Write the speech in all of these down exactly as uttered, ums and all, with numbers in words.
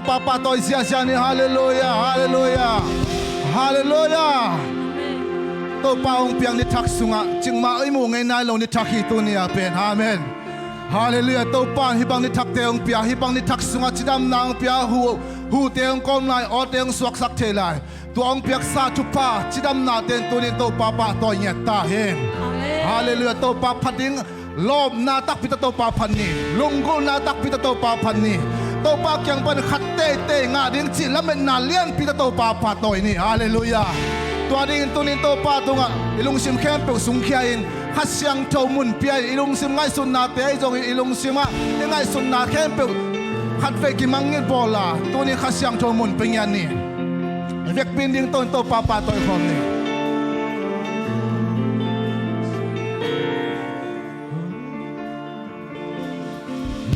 Topa pahtawi ziahziah ni. Halleluiah, halleluiah, halleluiah. Topa hong piak ni thak sungah cikmah i muh ngei nai lo ni thak hi tuni a pen. Amen. Halleluiah. Topa in hih bang ni thakte hong pia, hih bang ni thak sungah cidamna hong pia, hu, hute hong kawm lai, awte hong suaksak thei lai. Tua hong piaksa thupha cidamnate in tuni in Topa pahtawi ngiat ta hen. Amen. Halleluiah. Topa phat ding lawpna takpi tawh Topa phat ni. Lunggulhna takpi tawh Topa phat ni. Topa kiang pan khat teitei ngah ding cih lametna lianpi tawh Topa pahtawi ni. Halleluiah. Tua dingin tuni in Topa tungah i lungsim khempeuh sungkhia in Kha Siangtho mun pia in i lungsim ngaihsutnate ahi zongin i lungsim ah i ngaihsutna khempeuh khatvei kimangngilh bawl a, tuni in Kha Siangtho mun pia ngiat ni. I vekpi in ding tawh in Topa pahtawi khawm ni.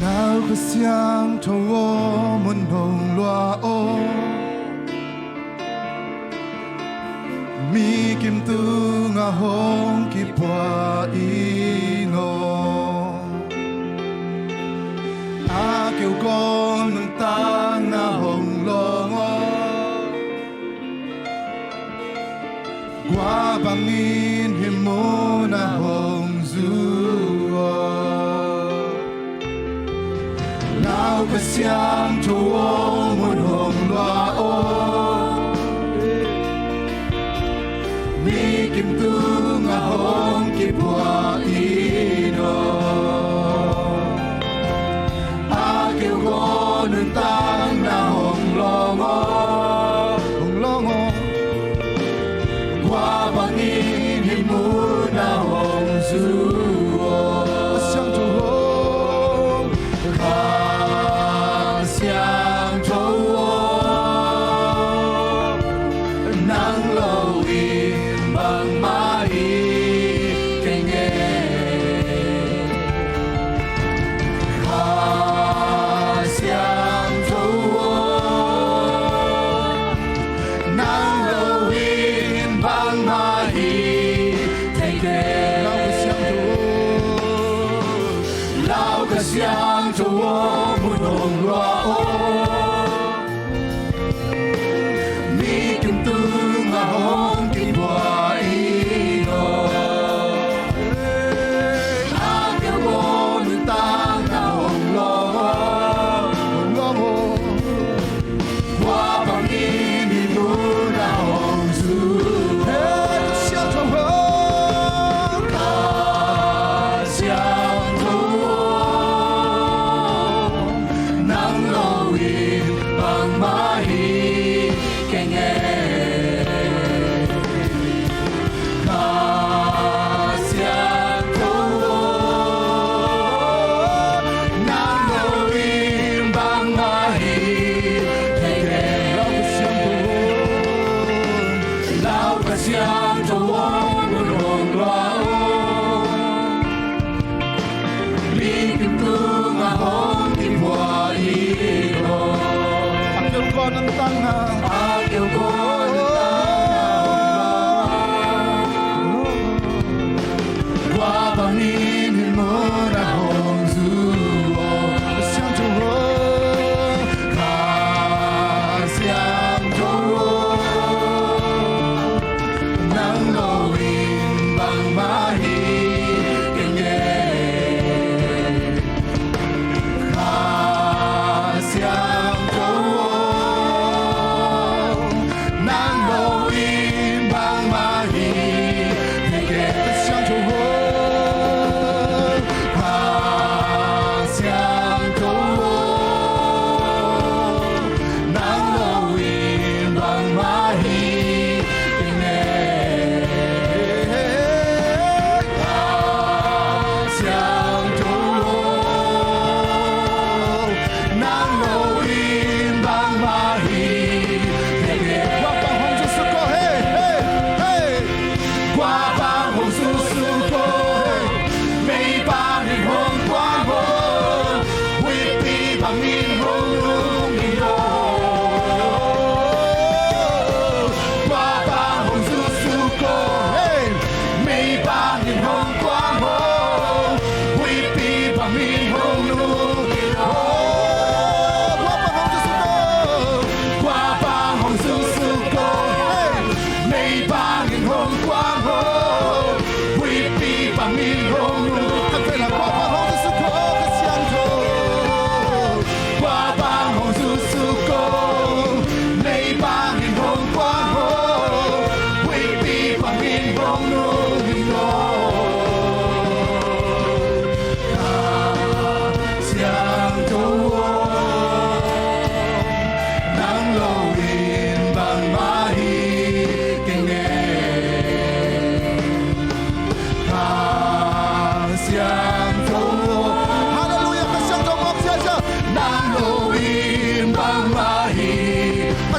Lau Kha Siangtho aw, mun hong luah aw. Mi kim tungah hong kipua in aw. A keu gawl nuntakna hong lawng aw. Kua bangin hih munah hong zu aw. Lau Kha Siangtho aw, mun hong luah aw. Mi kim tungah hong kipua in aw. A keu gawl nuntakna hong lawng aw. Hong lawng aw. Kua bangin hih munah hong zu aw. Kha Siangtho aw. Kha Siangtho aw. Nang lo in bangmah hi kei nge. Kha Siangtho aw, nang lo in bangmah hi thei kei. Lau Kha Siangtho aw, Lau Kha Siangtho aw, mun hong luah aw. Mi kim tungah hong kipua in aw. A keu gawl nuntakna hong lawng aw. Hong lawng aw. Kua bangin hih munah hong zu aw. Kha Siangtho aw. Kha Siangtho aw. Nang lo in bangmah hi kei nge. Kha Siangtho aw, nang lo in bangmah hi thei kei. Lau Kha Siangtho aw. Lau Kha Siangtho aw, mun hong luah aw. Mi kim tungah hong kipua in aw. A keu gawl nuntakna. A keu gawl nuntakna. Kua bangin hih munah hong zu aw. Kha Siangtho aw. Kha Siangtho aw. Nang lo in bangmah hi kei nge. Kha Siangtho aw, na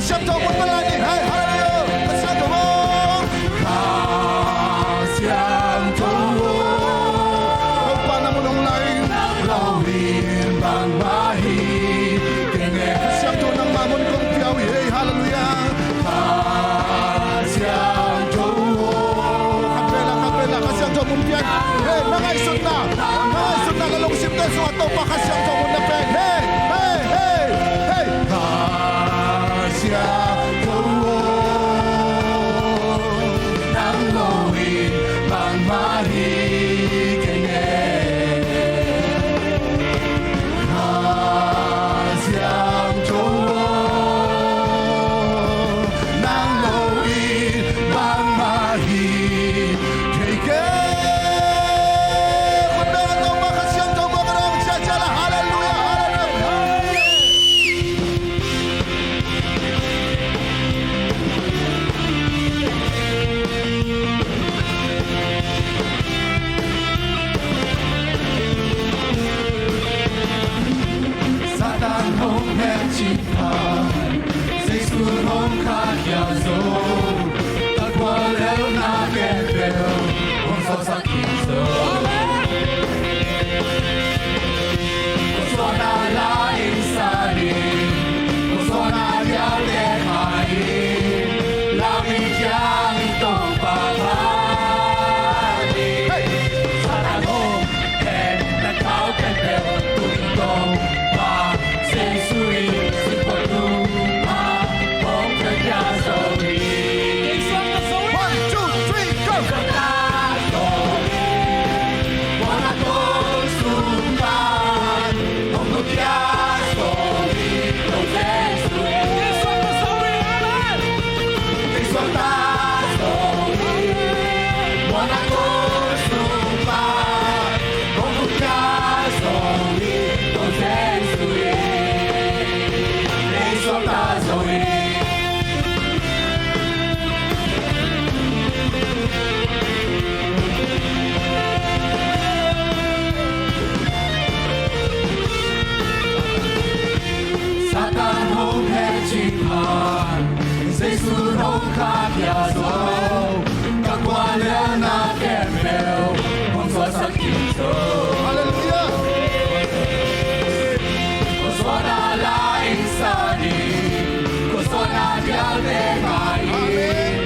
Siangtho mun bang lai ni. Hei, hallelujah. Kha Siangtho aw. Topa na mun hong lai in. Nang lo in bangmah hi kei nge. Kha Siangtho nangmah mun kong pia uh hi. Hei, hallelujah. Kha Siangtho aw. Khat vei la, khat vei la, Kha Siangtho mun pia in. Hei, na ngaihsutna, na ngaihsutna, na lungsimte sungah Topa Kha Siangtho mun na pia in. Hei, hei, hei, hei. Kha Siangtho aw, nang lo in bangmah hi kei nge. Kha Siangtho aw, nang lo in bangmah hi kei nge. Khut beng a Topa Kha Siangtho aw, ka dong cia cia la. Hallelujah, hallelujah. Satan hong het cih pha, Jesu hong khahkhia zo, ka guallelhna khempeuh hong suaksak khin zo. Amen. Kong suahna la in san in, kong suahna dialte khai in, Lawi kiang in Topa phat in. Satan hong het na khau khempeuh tu in Topa Jesu in singkhuak tungah hong khahkhia zo hi. One, two, three, go. Satan hong het cih pha, Jesu hong khahkhia zo, ka guallelhna khempeuh hong suaksak khin zo. Hallelujah. Kong suahna la in san in, kong suahna dialte khai in,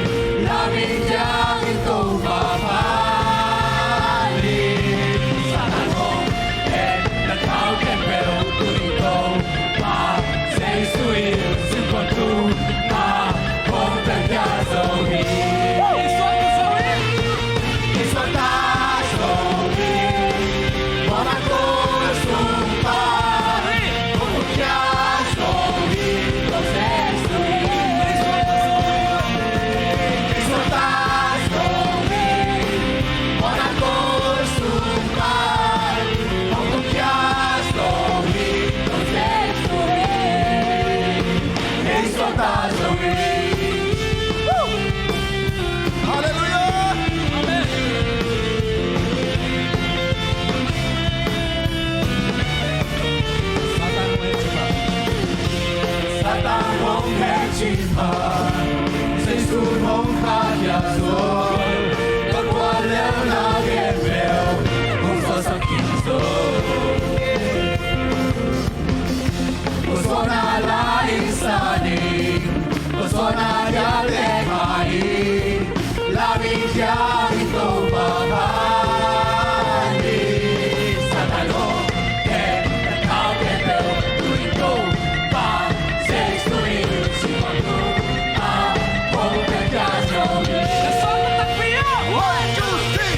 Lawi kiang in Topa phat in. Satan hong het na khau khempeuh tu in Topa Jesu in singkhuak tungah hong khahkhia zo hi. Hallelujah. Amen. Satan hong het cih pha, Jesu hong khahkhia zo, ka guallelhna khempeuh hong suaksak khin zo. Kong suahna la in san in, kong suahna dialte khai in, Lawi kiang in Topa phat in. Satan hong het na khau khempeuh tu in Topa Jesu in singkhuak tungah hong khahkhia zo hi. One, two, three.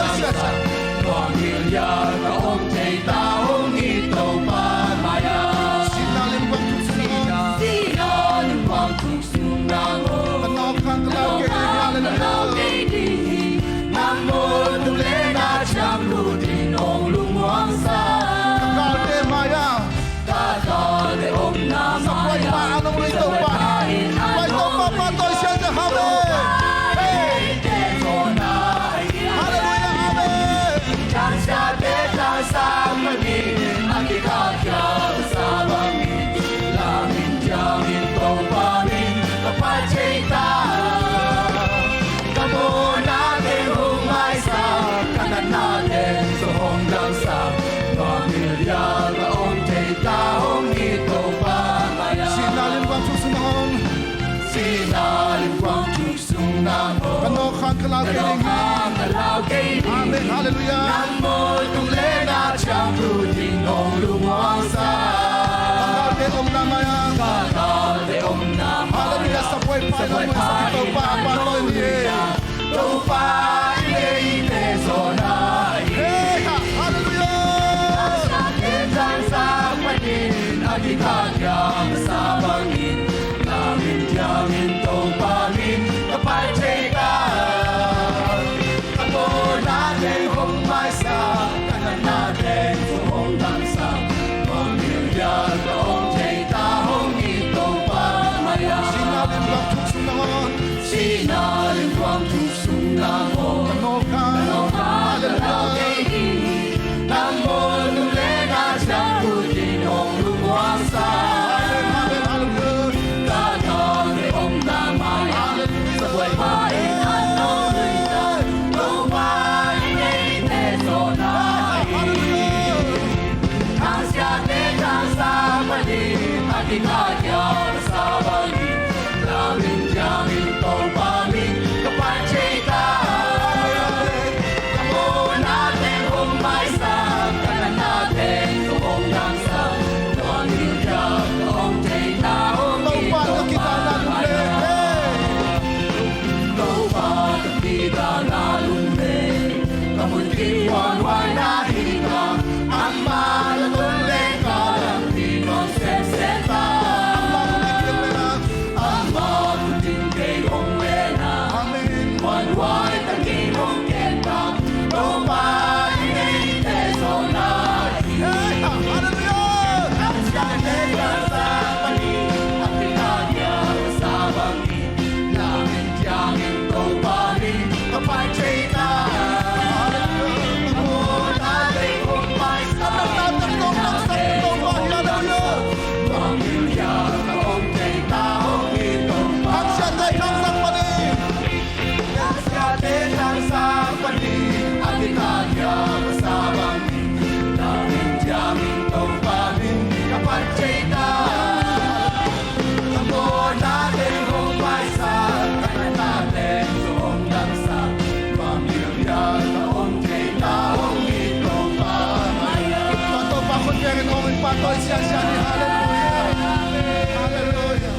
Siasia. Sihna lim kuang thuk sung nangawn. Sihna lim kuang thuk sung nangawn. Ka nawk hang ka lau kei ding hi. Hallelujah. Ka galte mai-ah. Sa puai pa a nong lui Topa. Puai Topa pa tawi siasia hau e. Hey. Hallelujah, amen. Sihna lim kuang thuk sung nangawn. Ka nawk hang ka lau kei ding hi. Amen. Hallelujah. Ka galte omna mai-ah. Hallelujah. Sa puai pa, sa puai pa, pa tawi ni. Hey, ha, hallelujah. Sihna lim kuang thuk sung nangawn. Sihna lim kuang thuk sung nangawn. Ka nawk hang. Ka nawk hang. Hallelujah. Hallelujah. Hallelujah.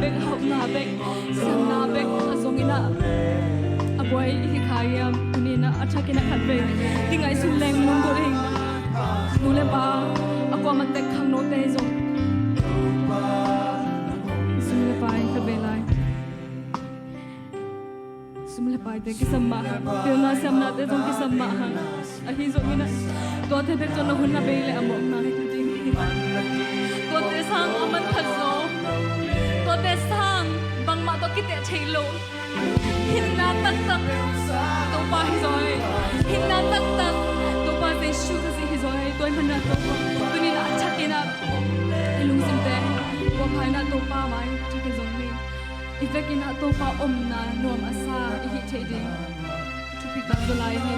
bek, hauhna bek, siamna bek a zong in ah a buai i hi kha hiam? Tuni in ah a thakin ah khatvei kingaihsun leng lunggulh ing. Nu le pa, a kuamah tek khangnote zong sum le pai khatvei lai. Sum le paite kisam mah hang, pilna siamnate zong kisam mah hang. Ahi zongin ah tuate bek tawh na hun a bei leh a mawkna hi ta ding hi. Tuate sang a manphat zaw, tuate sang bangmah tawh kiteh thei lo. Hinna taktak Topa hi zaw hi. Hinna taktak Topa Jesu Khazih hi zaw hi. Tua ahih manin ah Topa, tuni in ah a thakin ah i lungsimte buaipha in ah Topa mai a thakin zong ni. I vekin ah Topa omna nuam a sa i hih theih ding thupi tak zaw lai hi.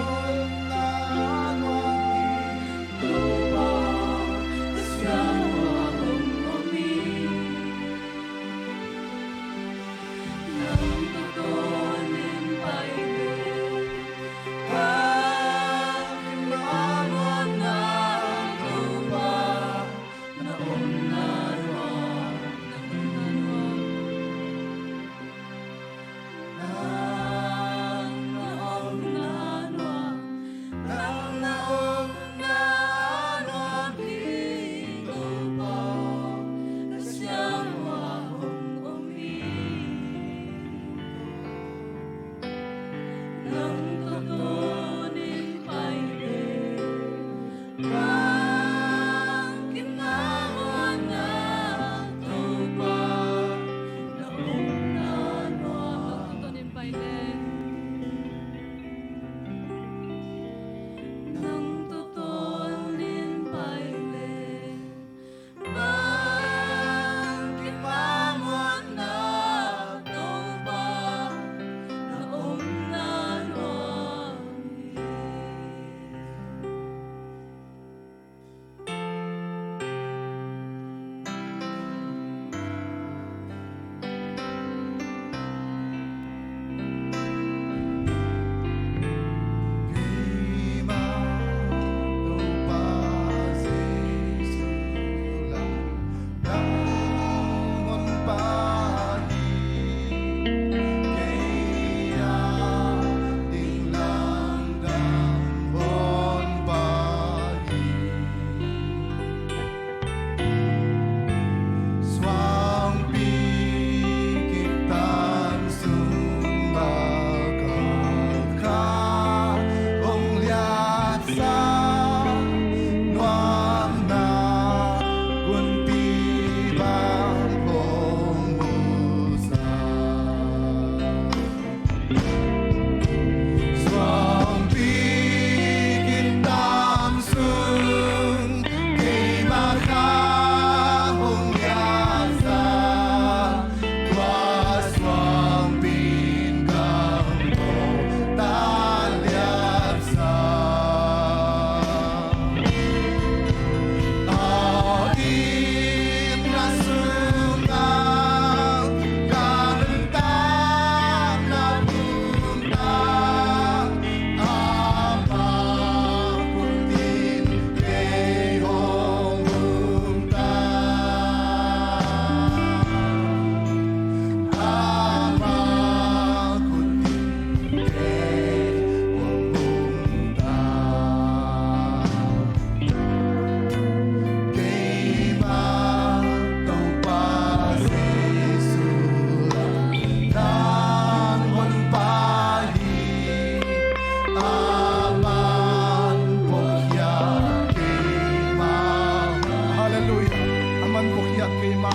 Halleluiah. Aman pawh khiat keimah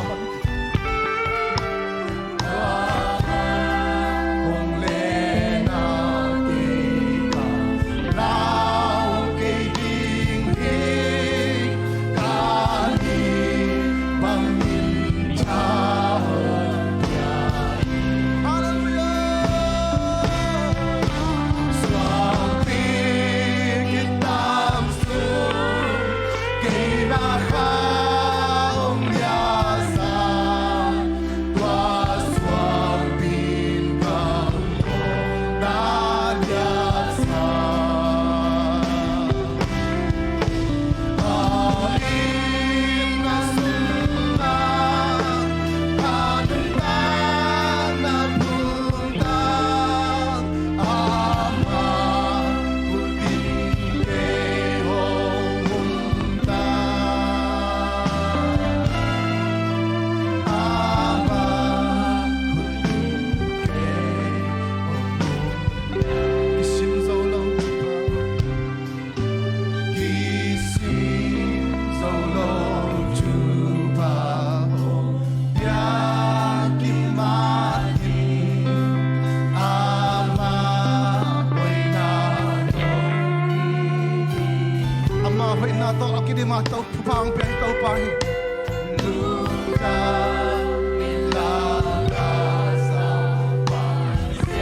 Topa hong pia hi Topa hi.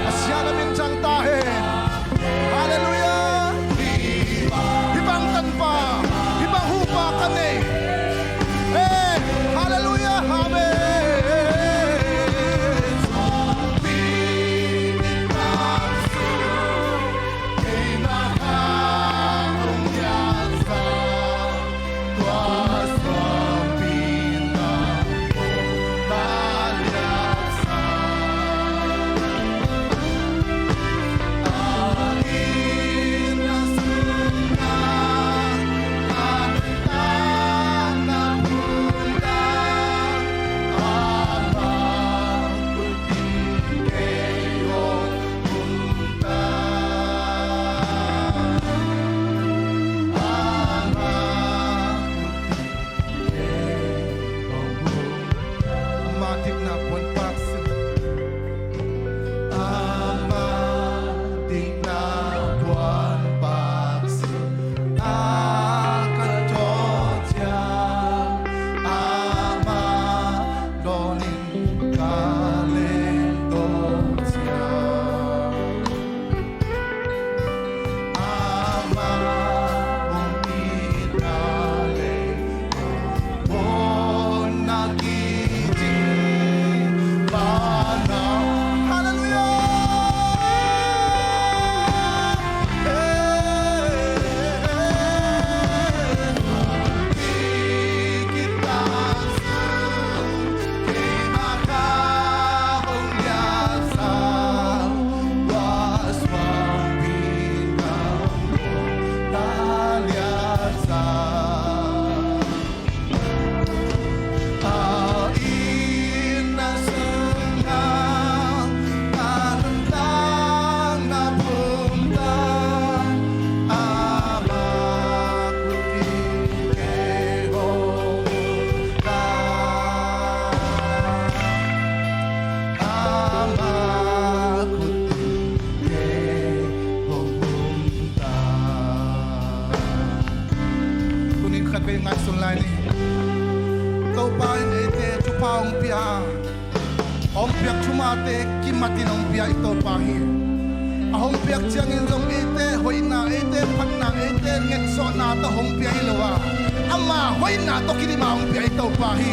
A siatna min thang ta hen. Halleluiah. Hih bang tanpa, hih bang hupa ka nei. Hey, halleluiah, amen. Ama dikna puanpak sin. Ama dikna puanpak sin. A ka tawh ciang. Ama dawnin ka leng tawh ciang. Tunin khatvei ngaihsun lai ni. Topa in eite thupha hong pia. A hong piak thumate kimatin hong pia i Topa hi. A hong piak ciangin zong eite hoihna, eite phatna, eite ngetsuahna tawh hong pia hi lo a, ama hoihna tawh kidim a hong pia i Topa hi.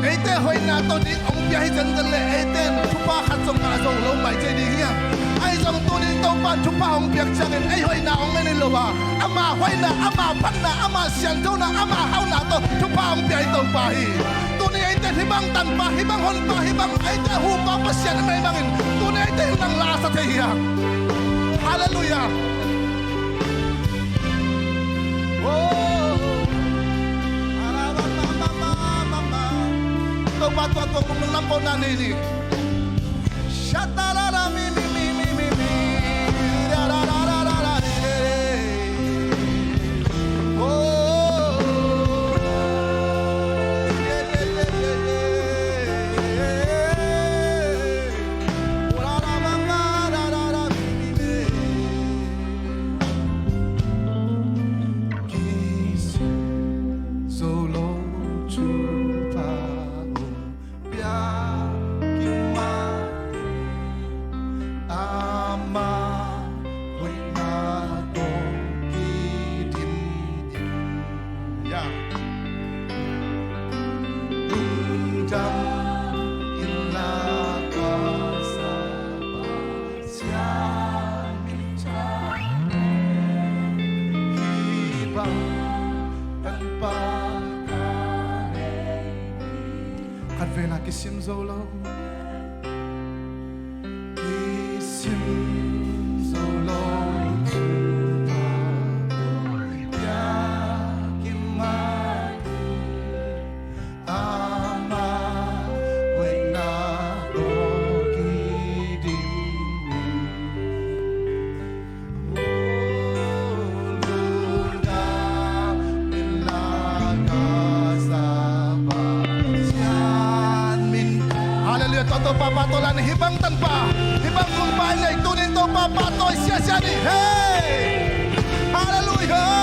Eite hoihna tawh ding hong pia hi zenzen leh eite in thupha khat zong ngah zo lo mai thei ding hi a. Ahi zong tunin Topa in thupha hong piak ciangin ei hoihna hong en hi lo a, ama hoihna, ama phatna, ama siangthona, ama hauhna tawh thupha hong pia i Topa hi. Tuni eite hih bang tanpa, hih bang honpa, hih bang eite hupa Pasian i mei bangin tuni eite hih bang la sa thei hi a. Halleluiah. Oh. Topa tua tua kum lam pawh na nei ni. Kisim zo lo thupha hong pia kimah, ama hoihna tawh kidim in. Ya. Lungdam in la ka sa Pasian min thang. Hih bang tanpa ka nei. Khatvei na kisim zo lo. Kisim zo lo thupha hong pia kimah, ama hoihna tawh kidim in. Lungdam in la ka sa Pasian min. Halleluiah. Tua Topa pahtawi lai ni. Hih bang tanpa, hih bang kumpa i neih tunin Topa pahtawi siasia ni. Hey! Halleluiah.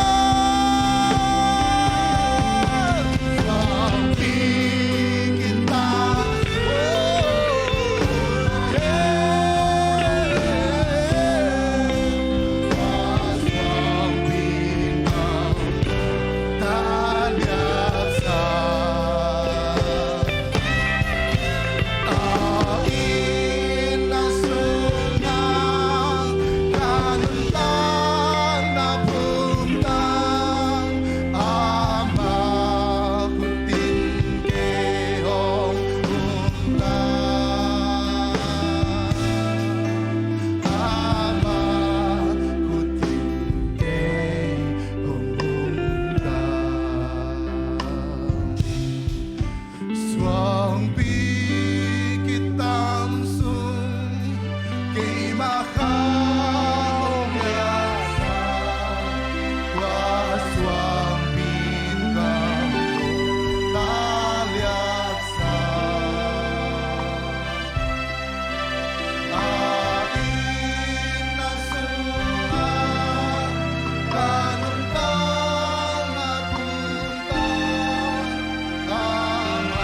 Suangpi kitam sung keimah kha hong liaksa, tua suangpi in ka ta liaksa. A inn a sungah ka nuntakna tungtawn, amah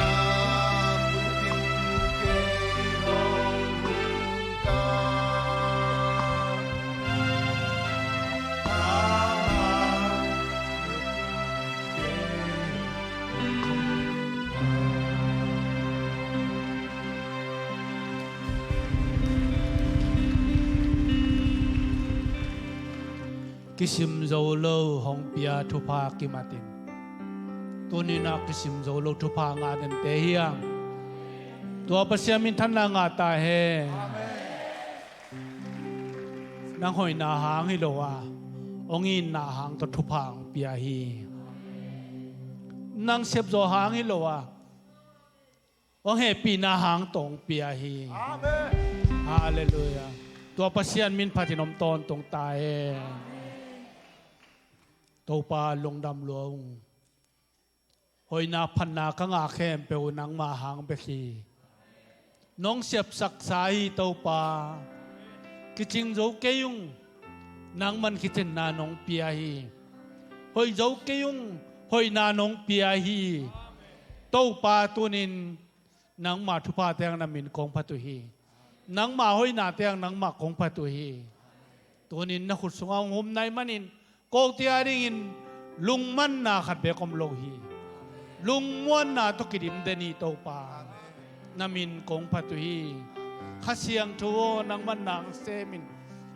khut in kei hong nungta. Amah khut in kei hong nungta. Kisim zo lo hong pia thupha kimat in, tuni-in ah kisim zo lo thupha ngah dente hi hang. Tua Pasian minthanna ngah ta hen. Nang hoihna hang hi lo a, hong itna hang tawh thupha hong pia hi. Nang sepzawh hang hi lo a, hong hehpihna hang tawh hong pia hi. Amen. Halleluiah. Tua Pasian min phatin om tawntung ta hen. Topa, lungdam lua ung. Hoihna phatna ka ngah khempeuh nangmah hang bek hi. Nong siapsaksa hi Topa. Kicing zo kei ung. Nangman kicinna nong pia hi. Hoih zo kei ung. Hoihna nong pia hi. Topa, tunin nangmah thupha teng na min kong phat uh hi. Nangmah hoihna teng nangmah kong phat uh hi. Tunin na khut sungah hong hum na hih manin, kote a dingin lungmanna khat bek om lo hi. Lungmuanna tawh kidim den hi Topa. Na min kong phat uh hi. Kha Siangtho aw, nangman nang semin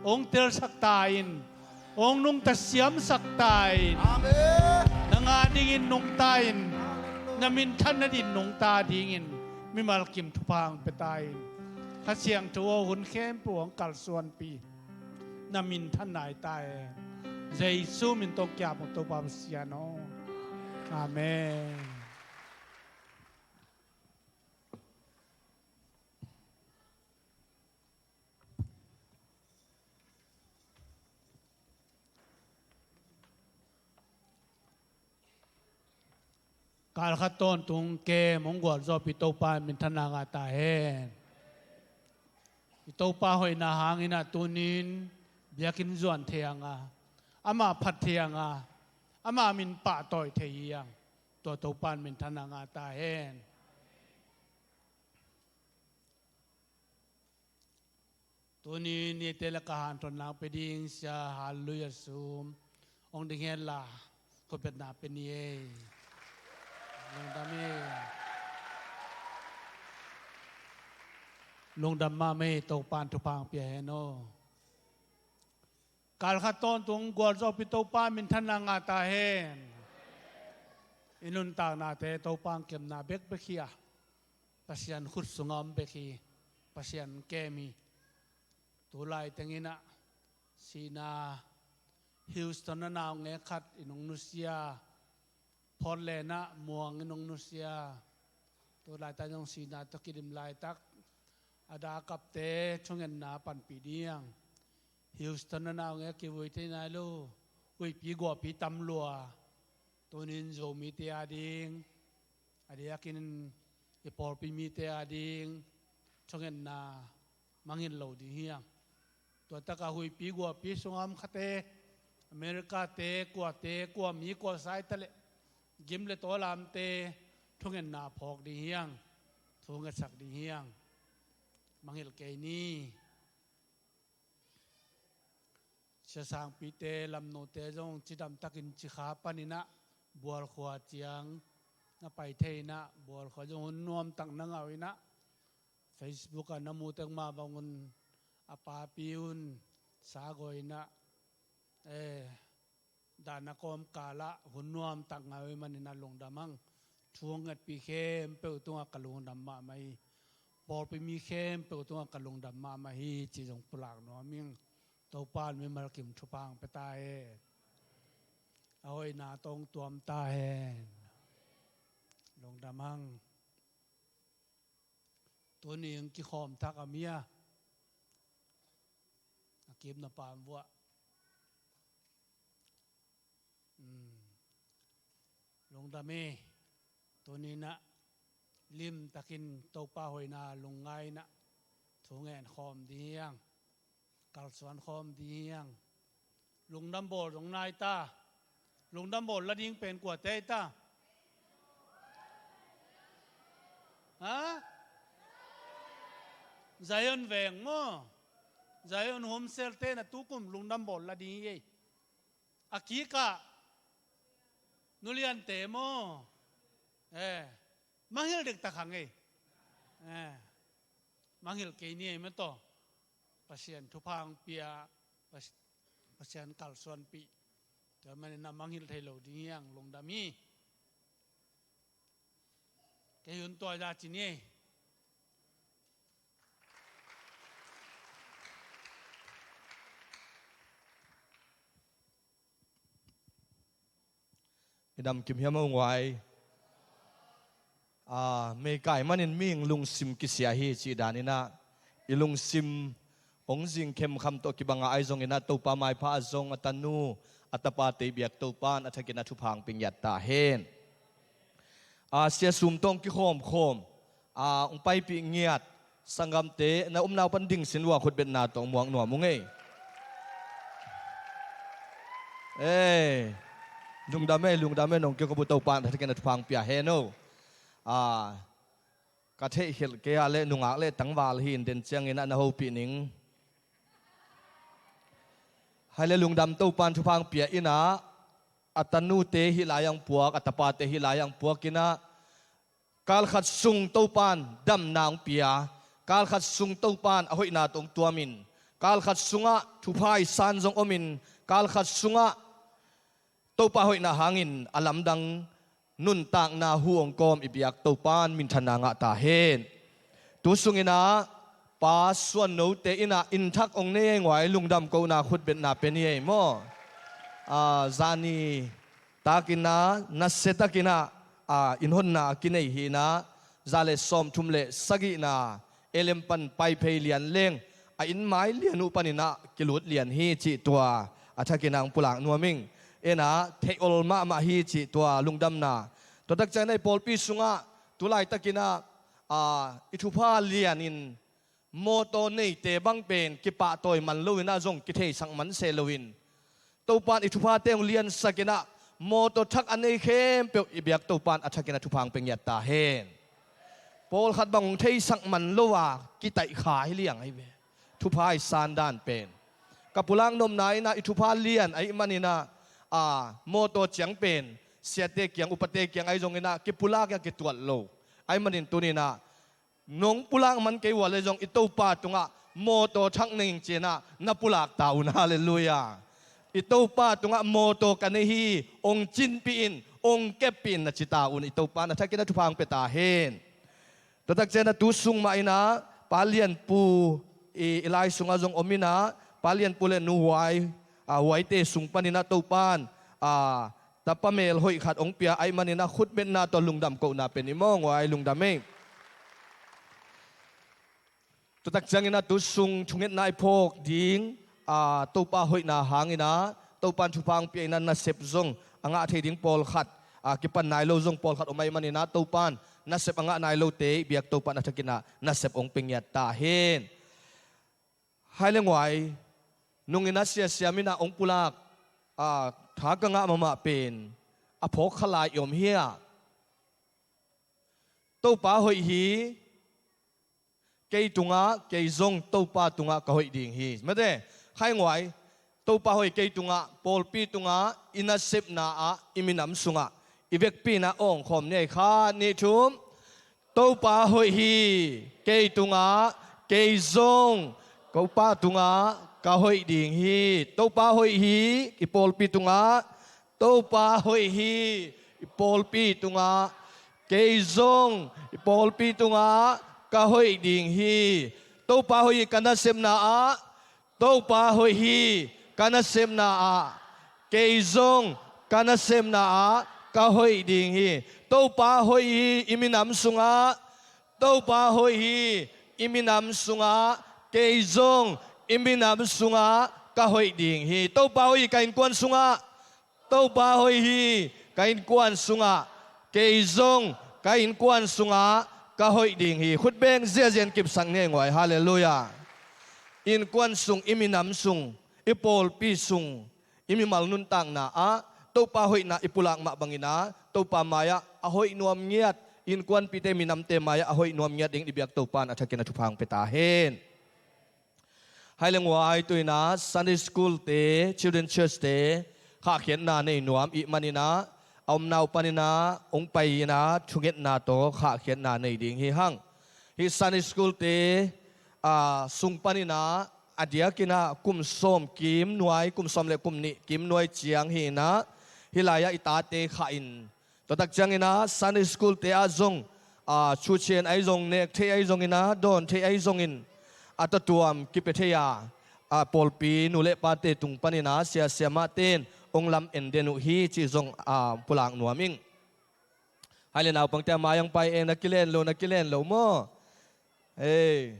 hong telsak ta in. Hong nungta siamsak ta in. Amen. Nang a dingin nungta in. Na minthan nading nungta dingin mimal kim thupha hong pia ta in. Kha Siangtho aw, hun khempeuh hong kalsuanpih. Na minthanna hi ta hen. Jesu min tawh kiap ung Topa Pasian aw. Amen. Kalkhat tawntung kem hong gualzawhpih Topa in minthanna ngah ta hen. I Topa hoihna hangin ah tunin biakinn zuan thei hang a, amah phat thei hang a, amah min pahtawi thei hi hang. Tua Topa in minthanna ngah ta hen. Tuni nite le ka hanthotna hong pia ding Sia Hallelujah Sum hong ding hen la, khutbetna pia ni ei. Lungdam ei. Lungdam mahmah ei, Topa in thupha hong pia hen aw. Kalkhat tawntung gualzawhpih Topa minthanna ngah ta hen. I nuntaknate Topa hong kemna bekbek hi a, Pasian khut sungah om bek hi. Pasian kem hi. Tulai tengin ah sihna, Houston a naungek khat in hong nusia, Portland ah muang in hong nusia. Tulaitak zong sihna tawh kidim laitak a, da kapte thungetna panpih ding. Houston a naungek kivui thei nai lo, huihpi guahpi tam lua. Tunin Zomite a ding, a diakin i pawlpi mite a ding thungetna mangngilh lo ding hi hang. Tua takah huihpi guahpi sungah om khate, Americate, kuate, kua mi, kua sa hi ta leh, gim le tawlamte thungetna phawk ding hi hang, thungetsak ding hi hang. Mangngilh kei ni. Sia Sangpite, Lamnote zong cidamtakin Cikha panin ah Bualkhua ciang na pai thei in ah, Bualkhua zong hun nuamtak na ngah uh in ah, Facebook ah na mu tek mah bangun a papi un sa gawi in ah, eh, dahna kawmkal ah hun nuamtak ngah uh ahih manin ah lungdam hang. Thu hong ngetpih khempeuh tungah ka lungdam mahmah hi. Pawlpi mi khempeuh tungah ka lungdam mahmah hi, ci zong pulak nuam ing. Topa in mimal kim thupha hong pia ta hen. A hoihna tawh hong tuam ta hen. Lungdam hang. Tuni hong kikhawm thak a mi a, a kipna pam vuah. Lungdam hi. Tuni-in ah limtakin Topa hoihna lungngai-in ah thu ngen khawm ding hi hang. Kalsuan khawm ding hi hang. Lungdam bawl zong nai ta. Lungdam bawl la ding pen kuate hi ta? Ha? Zion veng maw? Zion Home Cell-te in ah tukum lungdam bawl la ding hi ei. A kikah Nu Liante maw? Eh, mangngilh dektak hang ei. Eh, mangngilh kei ni ei maw taw. Pasian thupha hong pia, Pas-, Pasian kalsuanpih. Tua manin ah mangngilh thei lo ding hi hang. Lungdam hi. Kei hun tua za ci ni ei. I dam kim hiam a, u Nguai? A, meikai manin mihing lungsim kisia hi cih danin ah i lungsim hong zing khemkham tawh kibang a, ahi zongin ah Topa maipha ah zong a tanu, a tapate i biak Topa in a thakin ah thupha hong pia ngiat ta hen. A, sia sum tawh hong kikhawmkhawm, a, hong paipih ngiat sanggamte, na omna uh pan ding sin lua, khutbetna tawh hong muak nuam ung ei. Ei, lungdam ei, lungdam ei, nong kikop uh Topa in a thakin ah thupha hong pia hen o. A, ka theihkhelh kei a leh nungak leh tangval hi in, den ciangin ah na hopih ning. Hai leh lungdam, Topa in thupha hong pia in ah, a tanute hih lai-ah hong puak, a tapate hih lai-ah hong puak in ah, kal khat sung Topa in damna hong pia, kal khat sung Topa in a hoihna tawh hong tuam in, kal khat sungah thupha i san zong om in, kal khat sungah Topa hoihna hangin a lamdang nuntakna hu hong kawm i biak Topa in minthanna ngah ta hen. Tu sungin ah Pa Suan Note in ah inn thak hong nei ei, Nguai, lungdam kohna khutbetna pia ni ei maw. A, zani takin ah, nasia takin ah, a, inn honna a kinei hi in ah, za le sawmthum le sagihna, Elem pan Paiphei lian leng, a inn mai lian uh panin ah kilut lian hi cih tua a thakin ah hong pulak nuam ing. En ah, theih ol mahmah hi cih tua lungdamna. Tua tak ciangin ah i pawlpi sungah tu laitakin ah, a, i thupha lianin mawtaw neite bang pen kipahtawi man loin ah zong kitheisak man se loin, Topa in i thuphate hong liansak in ah, mawtaw thak a nei khempeuh i biak Topa in a thakin ah thupha hong pia ngiat ta hen. Pawlkhat bang hong theisak man lo a kitaih kha hi liang ahi ve, thupha i san dan pen. Ka pulak nopna in ah i thupha lian ahih manin ah, a, mawtaw ciang pen siate kiang, upate kiang ahi zongin ah kipulak in ah kituat lo. Ahih manin tuni-in ah nong pulak man kei uh a leh zong i Topa tungah mawtaw thak nei ing ci-in ah na pulak ta un. Halleluiah. I Topa tungah mawtaw ka nei hi, hong cinpih in, hong keppih in na ci ta un. I Topa in a thakin ah thupha hong pia ta hen. Tua tak ciangin ah tu sung mah in ah Pa Lianpu i, i lai sungah zong om in ah, Pa Lianpu le Nu Huai, a, Huaite sung panin ah Topa in, a, tapa mel hoih khat hong pia ahih manin ah khutbetna tawh lungdam kohna pia ni maw, Nguai, lungdam ei. Tua tak ciangin ah tu sung thungetna i phawk ding, a, Topa hoihna hangin ah Topa in thupha hong pia in ah nasep zong a ngah thei ding pawlkhat, a, kipan nai lo zong pawlkhat om ahih manin ah Topa in nasep a ngah nai lote i biak Topa in a thakin ah nasep hong pia ngiat ta hen. Hai le Nguai, nungin ah sia siam in ah hong pulak, a, tha ka ngah mahmah pen a phawk kha lai i om hi a. Topa hoih hi, kei tungah, kei zong Topa tungah ka hoih ding hi. Mate, Khai Nguai, Topa hoih kei tungah, pawlpi tungah, i nasepna ah, i minam sungah, i vekpi in ah awngkhawm ni ei. Khat, nih, thum. Topa hoih hi, kei tungah, kei zong Topa tungah ka hoih ding hi. Topa hoih hi, i pawlpi tungah. Topa hoih hi, i pawlpi tungah. Kei zong i pawlpi tungah ka hoih ding hi. Topa hoih hi, ka nasepna ah. Topa hoih hi, ka nasepna ah. Kei zong ka nasepna ah ka hoih ding hi. Topa hoih hi, i minam sungah. Topa hoih hi. I minam sungah kei zong i minam sungah ka hoih ding hi. Topa hoih hi ka innkuan sungah. Topa hoih hi ka innkuan sungah. Kei zong ka innkuan sungah ka hoih ding hi. Khutbeng ziahziah in kipsak ni ei nguai. Halleluiah. Innkuan sung, i minam sung, i pawlpi sung, i mimal nuntakna ah Topa hoihna i pulak mah bangin ah Topa mai-ah a hoih nuam ngiat, innkuanpihte, minamte mai-ah a hoih nuam ngiat dingin i biak Topa in a thakin a thupha hong pia ta hen. Hai le nguai, tu-in ah Sunday school te, children church te khahkhiatna nei nuam i hih manin ah a omna uh panin ah hong pai-in ah thungetna tawh khahkhiatna nei ding hi hang. Hih Sunday school te, aa, sung panin ah a diakin ah kum sawm kim nuai, kum sawm le kum nih kim nuai ciang hi-in ah hih lai-ah i tate khah in, tua tak ciangin ah Sunday school te ah zong, aa, thuchian ahi zong, nek thei ahi zongin ah, dawn thei ahi zongin a tawtuam kipia thei a, aa, pawlpi nu le pate tung panin ah sia siamahte in hong lam-en den uh hi cih zong, aa, pulak nuam ing. Hai le naupangte a mai-ah hong pai eng, na kilen lo, na kilen lo maw? Ei,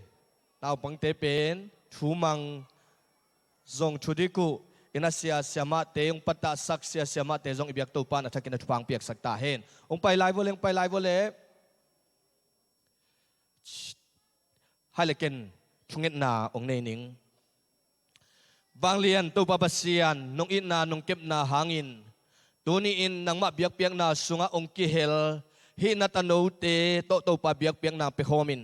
naupangte pen thu mang zong thudik uh in ah sia siamahte hong patahsak, sia siamahte zong i biak Topa in a thakin a thupha hong piaksak ta hen. Hong pai lai vua leh, hong pai lai vua leh. Hai le ken thungetna hong nei ning. Vanglian Topa Pasian, nong itna nong kepna hangin tuni-in nangmah biakpiakna sungah hong kihel hih na tanote tawh Topa biakpiakna pia khawmin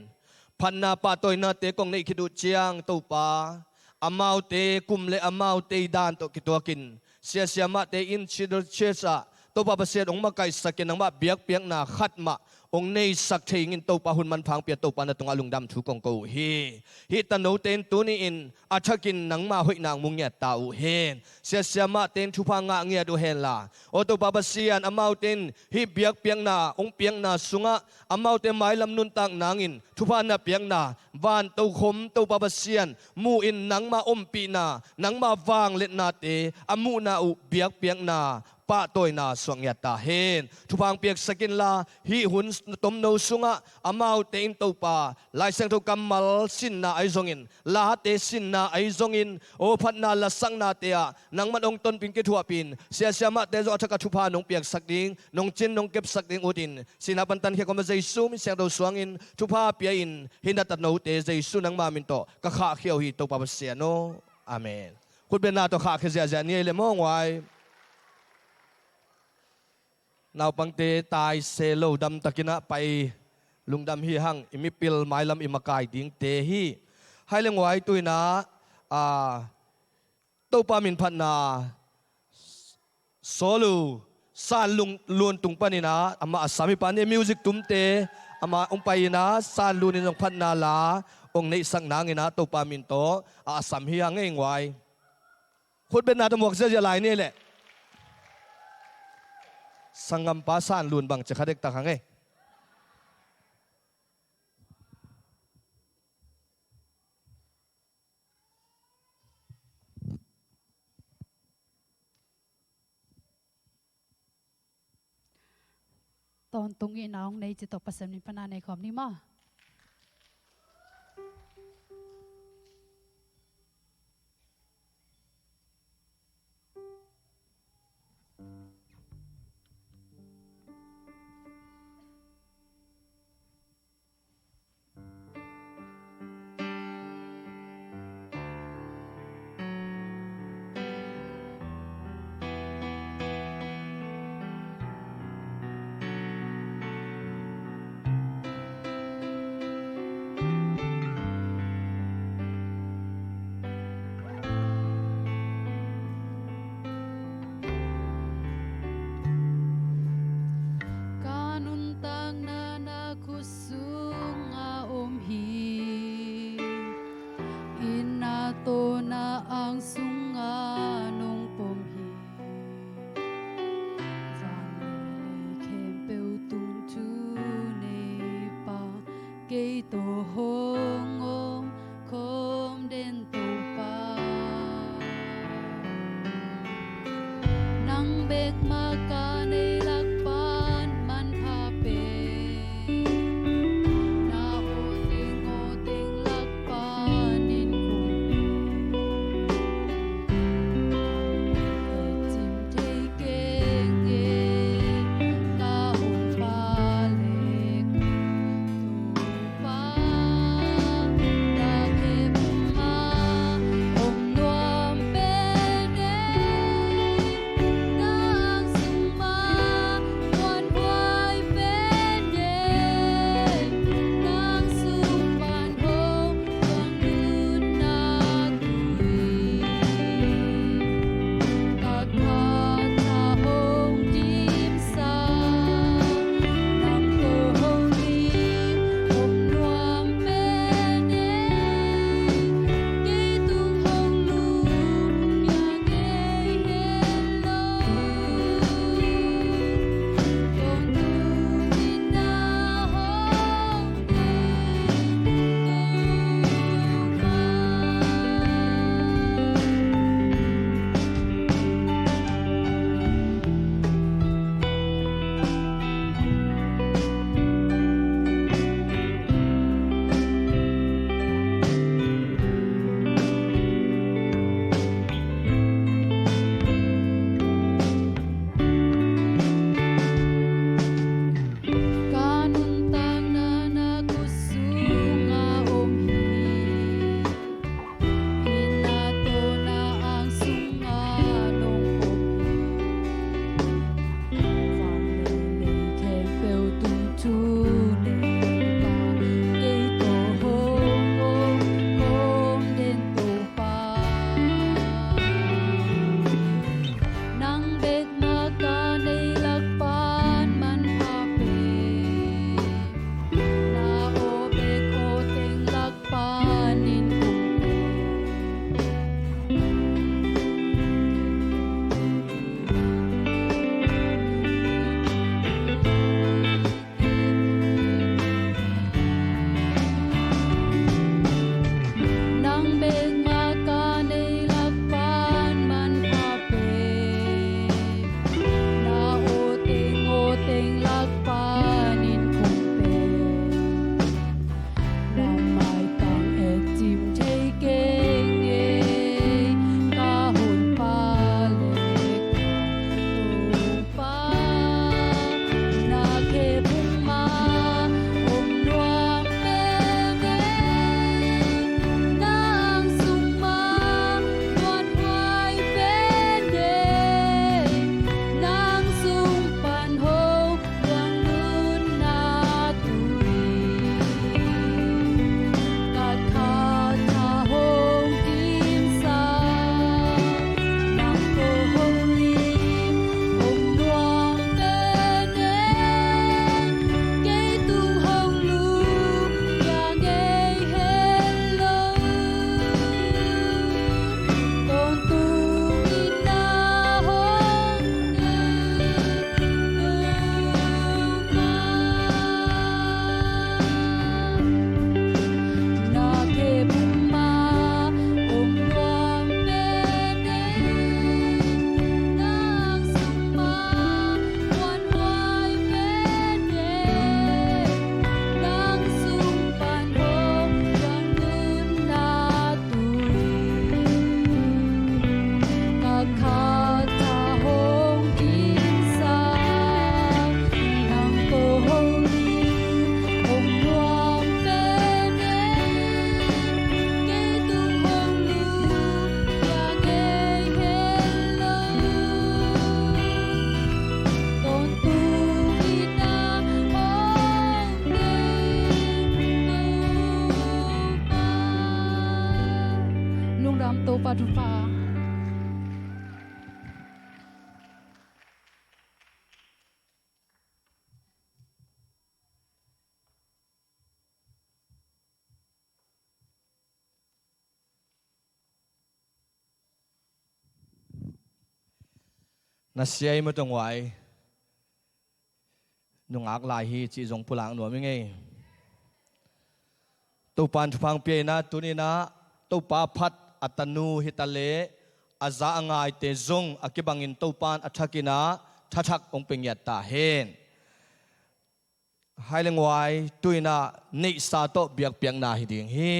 phatna pahtawinate kong neih khit uh ciang Topa, amaute kum le amaute i dan tawh kituakin sia siamahte in children church ah Topa Pasian hong makaihsakin nangmah biakpiakna khat mah hong neisak thei ingin Topa hun manpha hong pia, Topa na tungah lungdam thu kong ko uh hi. Hih tanote in tuni-in a thakin nangmah hoihna hong mu ngiat ta uh hen. Sia siamahte in thupha ngah ngiat uh henla, aw Topa Pasian, amaute in hih biakpiakna hong piakna sungah amaute mailam nuntak nangin thupha na piakna, van tokhom Topa Pasian, mu-in nangmah ompihna, nangmah vangliatnate a muhna uh biakpiakna pahtawina suak ngiat ta hen. Thupha hong piaksak inla, hih hun tomno sungah amaute in Topa, Lai Siangtho kammal sinna ahi zongin, late sinna ahi zongin, aw phatna lasaknate ah nangman hong tonpih in kithuahpih in, sia siamahte zong a thak a thupha nong piaksak ding, nong cin nong kepsak ding utin, sihna pan tankhia kawmah Jesu min siangtho suangin thupha pia in, hih na tanote Jesu nangma min tawh ka khahkhia uh hi, Topa Pasian aw. Amen. Khutbetna tawh khahkhia ziahziah ni ei le maw, nguai. Naupangte tai se lo, damtakin ah pai, lungdam hi hang, i mipil mailam i makai dingte hi. Hai le nguai, tu-in ah, aa, Topa min phatna Sawlu San Lun tung panin ah amah a sam hi, pa ne music tumte, amah hong pai-in ah San Lun in zong phatna la hong neihsak nangin ah Topa min tawh a sam hi hang ei, nguai. Khutbetna tawh muak ziahziah lai ni ei leh. Sanggampa San Lun bang ci kha dektak hang ei. Tawntung ihna hong nei ci tawh Pasian min phatna nei khawm ni maw. Ka nuntakna na khut sungah om hi. Inn a tawh na ang sungah nong pom hi. Van le lei khempeuh tungthu neipa, kei tawh hong om khawm den Topa. Nang bek mah ka neih lak pan manpha pen, na Topa. Na sia i matongwai nungak lai hi cih zong pulak nuam i ngei. Topa in thupha hong pia in ah, tuni in ah Topa phat a tanu hi ta leh a za a ngaite zong a kibangin Topa in a thak in ah thathak hong pia ngiat ta hen. Hai le nguai, tu in ah neihsa tawh biakpiakna hi ding hi.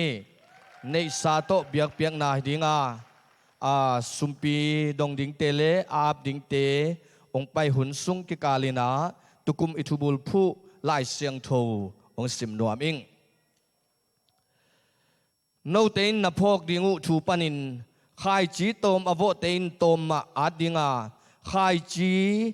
Neihsa tawh biakpiakna hi ding a, a sumpi dong dingte le a ap dingte hong pai hun sung kikal in ah tukum i thubul phuh Lai Siangtho hong sim nuam ing. Note in na phawk ding uh thu panin, khaici tawm a vawhte in tawm mah at ding a, khaici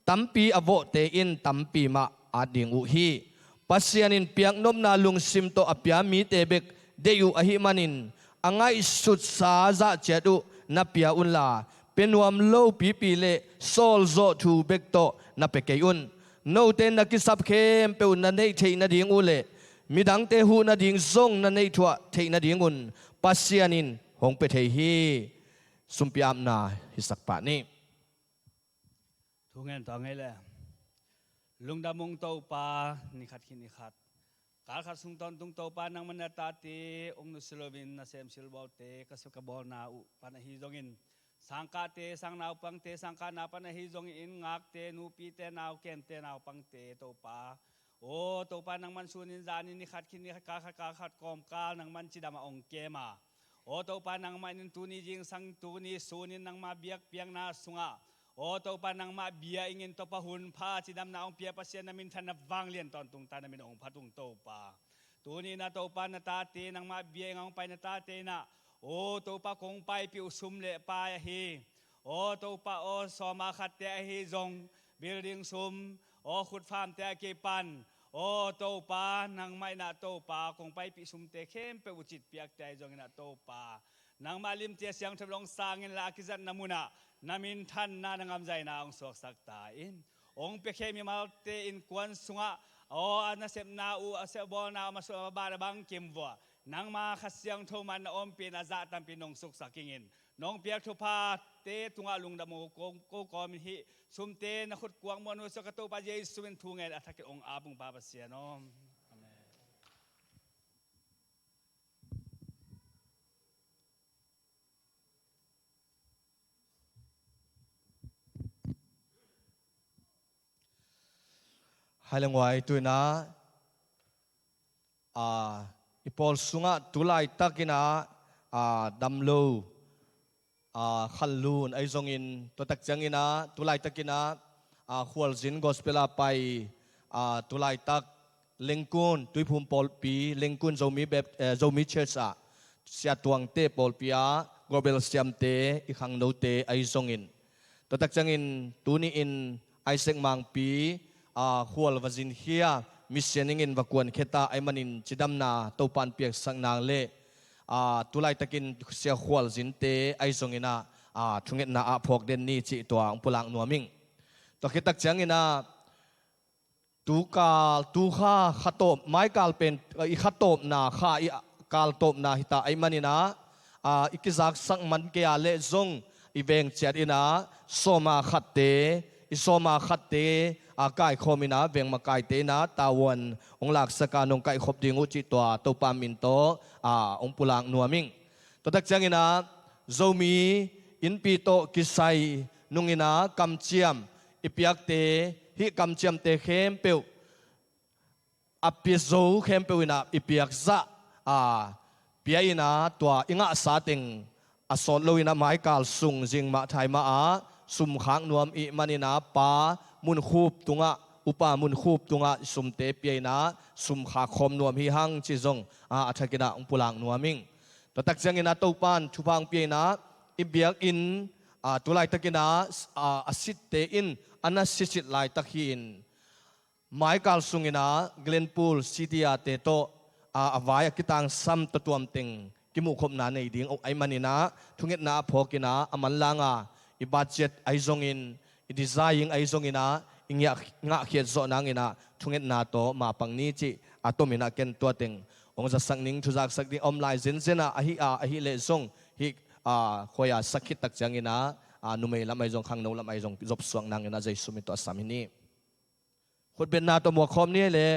tampi a vawhte in tampi mah at ding uh hi. Pasian in piaknopna lungsim tawh a pia mite bek deih uh ahih manin, a ngaihsutsa zah ciat uh na pia unla, pia nuam lo pipi le sawlzawh thu bek tawh na pia kei un. Note in na kisap khempeuh na neih theih nading uh le midangte huh nading zong na neih thuah theih nadingun Pasian in hong pia thei hi. Sumpi apna hisak pah ni. Thu ngen tawh ngei le. Lungdam ung Topa, ni khat khit ni khat, kal khat sung tawntung Topa, nangmah na tate hong nusia loin nasem silbawlte ka suak ka bawlna uh pan ahi zongin, sangkahte, sangnaupangte, sangkahna pan ahi zongin, ngakte, nupite, naukemte, naupangte, Topa. Aw Topa, nangman sunin zanin, ni khat khit ni khat, kal khat kal khat kawmkal nangman cidam a hong kem a, aw Topa, nangmah in tuni zingsang, tuni sunin nangmah biakpiakna sungah, aw Topa, nangmah bia ingin Topa, hun pha cidamna hong pia Pasian, na minthanna vanglian tawntung ta, na min hong phat ung Topa. Tuni in ah Topa, na tate, nangmah bia ingah hong pai na tate in ah, aw Topa, kong paipih uh sum le pai ahi, aw Topa, aw sawma khatte ahi zong, building sum, aw khutfamte a kipan, aw Topa, nangmah in ah Topa, kong paipih sumte khempeuh uh citpiakte ahi zongin ah Topa, nangmah limci a siangtho hong sang inla, a kizatna munah na minthanna, na ngamzaina hong suaksak ta in. Hong piakhia mimalte innkuan sungah, aw a nasepna uh, a sepbawlna uh, a masuah a ban a bangkim vua, nangma Kha Siangtho man na ompih in a zah tampi nong suksak ingin, nong piak thuphate tungah lungdam uh ko, ko kawmin hih sumte na khut kuang muan uh suak ka Topa Jesu in thu ngen a thakin hong ap ung Pa Pasian aw. Amen. Hai le nguai, tu in ah, a, i pawl sungah tu laitakin ah, a, damlo, a, khanlun ahi zongin, tua tak ciangin ah tu laitakin ah, a, khualzin gospel a pai, a, tu laitak Lengkun, Tuiphum pawlpi, Lengkun Zomi Bap-, eh, Zomi Church ah, Sia Tuangte pawlpi ah Global Siamte, i khangnote ahi zongin, tua tak ciangin tuni in Isaac Mangpi, a, khual va zinkhia, mission ingin va kuankhia ta ahih manin cidamna Topa in piaksak nang le, a, tu laitakin sia khualzinte ahi zongin ah, a, thungetna ah phawk den ni cih tua hong pulak nuam ing. Tua khit tak ciangin ah, tu kal, tu kha, kha tawp, mai kal pen, i kha tawpna, kha i kal tawpna hi ta ahih manin ah, a, i kizaksak man kei a leh zong i veng ciat in ah, sawma khatte, i sawma khatte, a, kaikhawm in ah, veng makaite in ah, tavuan hong laksak a, nong kaihkhop ding uh cih tua Topa min tawh, a, hong pulak nuam ing. Tua tak ciangin ah, Zomi innpi tawh kisai nung in ah, kamciam i piakte, hih kamciamte khempeuh, a pia zo khempeuh in ah i piakzah, a, pia in ah, tua i ngahsa teng a sawt lo in ah, mai kal sung zing mah thai mah ah sum khak nuam i hih manin ah, pa Mun Khup tungah, upa Mun Khup tungah sumte pia in ah, sum khak khawm nuam hi hang cih zong, a, a thakin ah hong pulak nuam ing. Tua tak ciangin ah Topa in thupha hong pia in ah, i biakinn, a, tu laitakin ah, a, a sitte in a na sisit laitak hi-in, mai kal sungin ah Glenpool C D A te tawh, a, a vai a kitangsam tuamtuam teng kimuhkhopna nei ding uh ahih manin ah, thungetna a phawkin ah, a manlang a, i budget ahi zongin, i design ahi zongin ah, i ngiah-, ngahkhiat zawh nangin ah, thungetna tawh mapang ni cih a tomin ah ken tua teng hong zasak ning, thuzaksak ding om lai zenzen ah, ahi a, ahih leh zong hih, a, khuai a sak khit tak ciangin ah, a, numei lam ahi zong, khangno lam ahi zong zopsuak nangin ah Jesu min tawh a sam hi ni. Khutbetna tawh muak khawm ni le.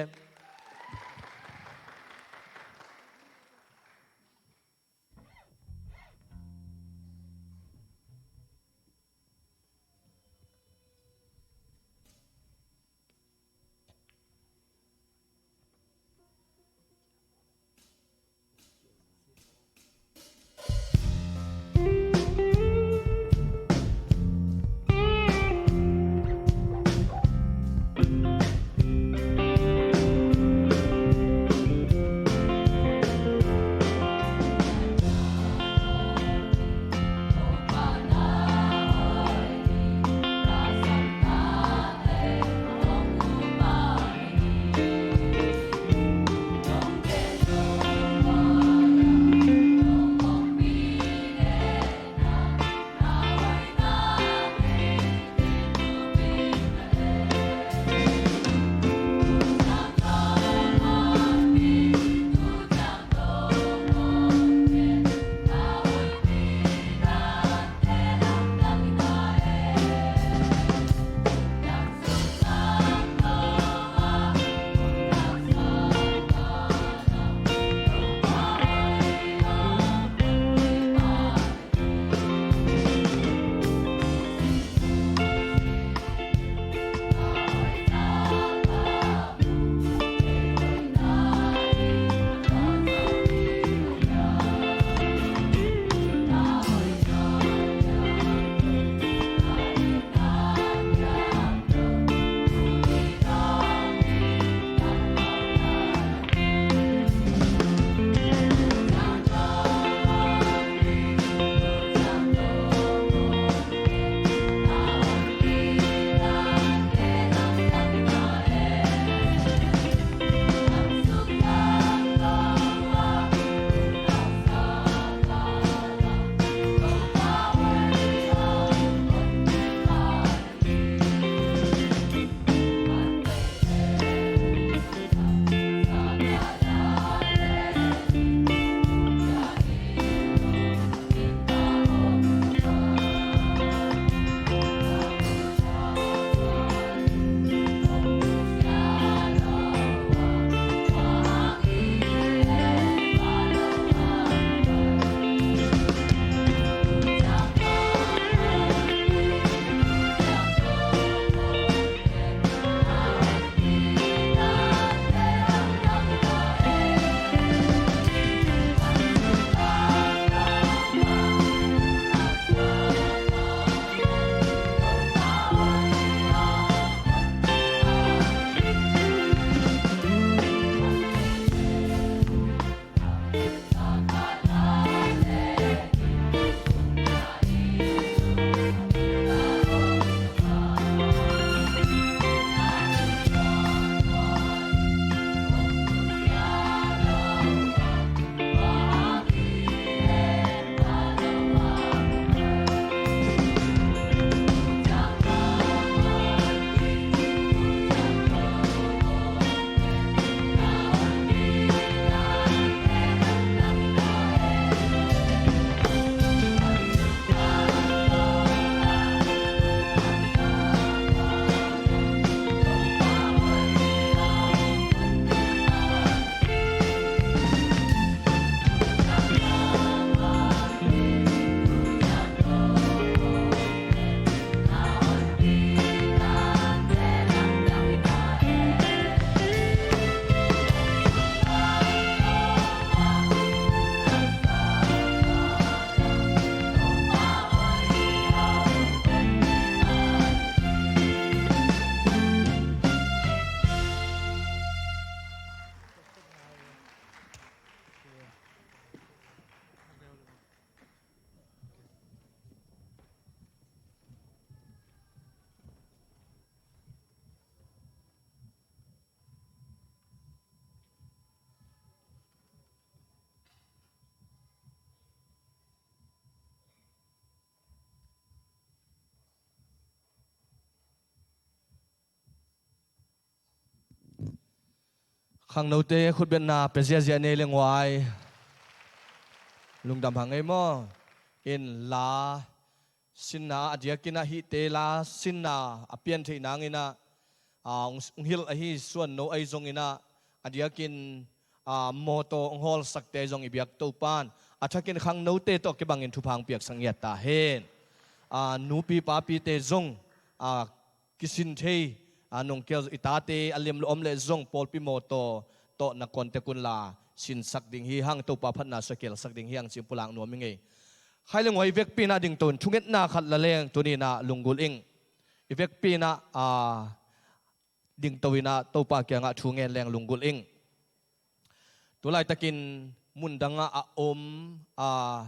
Khangnote khutbetna pia ziazia nei le nguai. Lungdam hang ei maw? In la sinna a diakin ah hihte la sinna a pian theih nangin ah, aa, hong, hong hilh ahi suanno ahi zongin ah, a diakin, aa, mawtaw hong hawlsakte ahi zong i biak Topa'n a thakin khangnote tawh kibangin thupha hong piaksak ngiat ta hen. Aa, nupi papite zong, aa, kisin thei, aa, nong kial i tate a lem lo om leh zong pawlpi mawtaw tawh na contact un la sinsak ding hi hang, Topa phatna suah kialsak ding hi hang ci-in pulak nuam ing ei. Khai le nguai i vekpi-in ah dingto in thungetna khat la leng tuni-in ah lunggulh ing. I vekpi-in ah, aa, dingto in ah Topa kiangah thu ngen leng lunggulh ing. Tu laitakin mundangah a om, aa,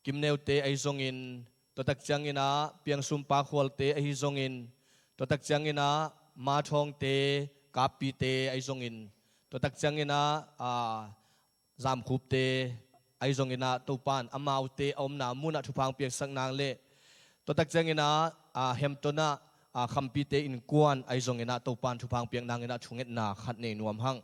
Kimneute ahi zongin, tua tak ciangin ah Piangsum Pakhualte ahi zongin, tua tak ciangin ah Mathawngte, Kappite ahi zongin, tua tak ciangin ah, aa, Zamkhupte ahi zongin ah Topa'n amaute a omna munah thupha hong piaksak nang le, tua tak ciangin ah, aa, Hampton ah, aa, Khampite innkuan ahi zongin ah Topa'n thupha hong piak nangin ah thungetna khat nei nuam hang.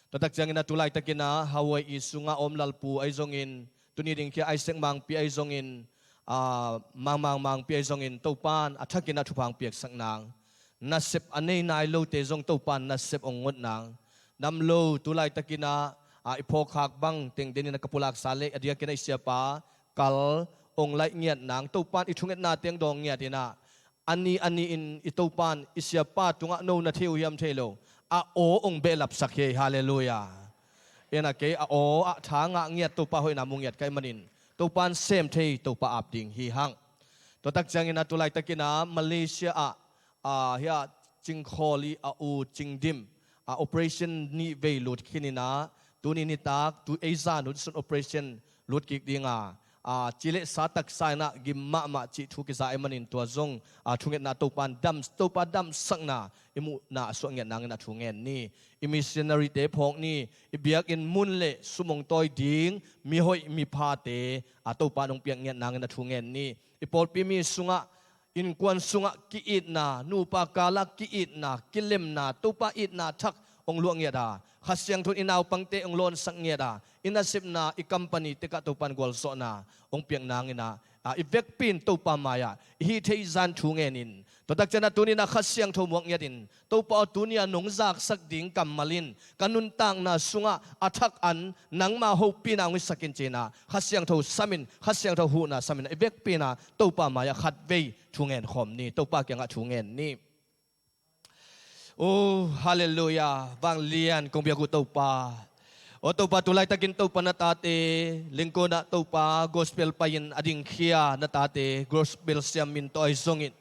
Tua tak ciangin ah tu laitakin ah Hawaii sungah a om Lalpu ahi zongin, tuni ding khia Isaac Mangpi ahi zongin, aa, Mangmang Mangpi ahi zongin Topa'n a thakin ah thupha hong piaksak nang. Nasep a nei nai lote zong Topa'n nasep hong ngot nang. Dam lo tu laitakin ah, aa, i phawkkhak bang teng denin ah ka pulaksa le a diakin ah i siapa kal hong laih ngiat nang. Topa'n i thungetna teng dawng ngiat in ah, a ni a ni-in i Topa'n i siapa tungah no na thei uh hiam thei lo, a aw hong behlapsak hi. Halleluiah. Ena kei a aw ah tha ngah ngiat, Topa hoihna mu ngiat ka hih manin Topa'n sem thei, Topa ap ding hi hang. Tua tak ciangin ah tu laitakin ah Malaysia ah, aa, hiah Cingkhawlih a u Cingdim, aa, operation nih vei lut khin in ah, tuni nitak tu ei zan hun sun operation lut kik ding a, aa, ci le sa taksa in ah gim mahmah cih thu kiza ahih manin tua zong, aa, thungetna Topa'n dam, Topa damsakna i muhna a suah ngiat nangin ah thu ngen ni. I missionary-te phawk ni. I biakinn mun le sum hong tawi ding mihoih miphate, aa, Topa'n hong piak ngiat nangin ah thu ngen ni. I pawlpi mi sungah, innkuan sungah ki-itna, nupa kalah ki-itna, kilemna, Topa itna thak hong luah ngiat a, Kha Siangtho in i naupangte hong lawnsak ngiat a, i nasepna, i company tekah Topa'n gualzawhna hong piak nangin ah, aa, i vekpi-in Topa mai-ah i hih theih zah thu ngenin, tua tak ciangin ah tuni-in ah Kha Siangtho muak ngiatin, Topa aw, tuni-a nong zaksak ding kammal in ka nuntakna sungah a thak an nangma hopihna hong hisak in ci-in ah Kha Siangtho samin, Kha Siangtho huhna samin ah i vekpi-in ah Topa mai-ah khatvei thu ngen khawm ni, Topa kiangah thu ngen ni. Oh, halleluiah. Vanglian kong biak uh Topa. Oh Topa, tu laitakin Topa na tate Lenkon ah Topa gospel pai-in a dingkhia na tate gospel siam min tawh ahi zongin,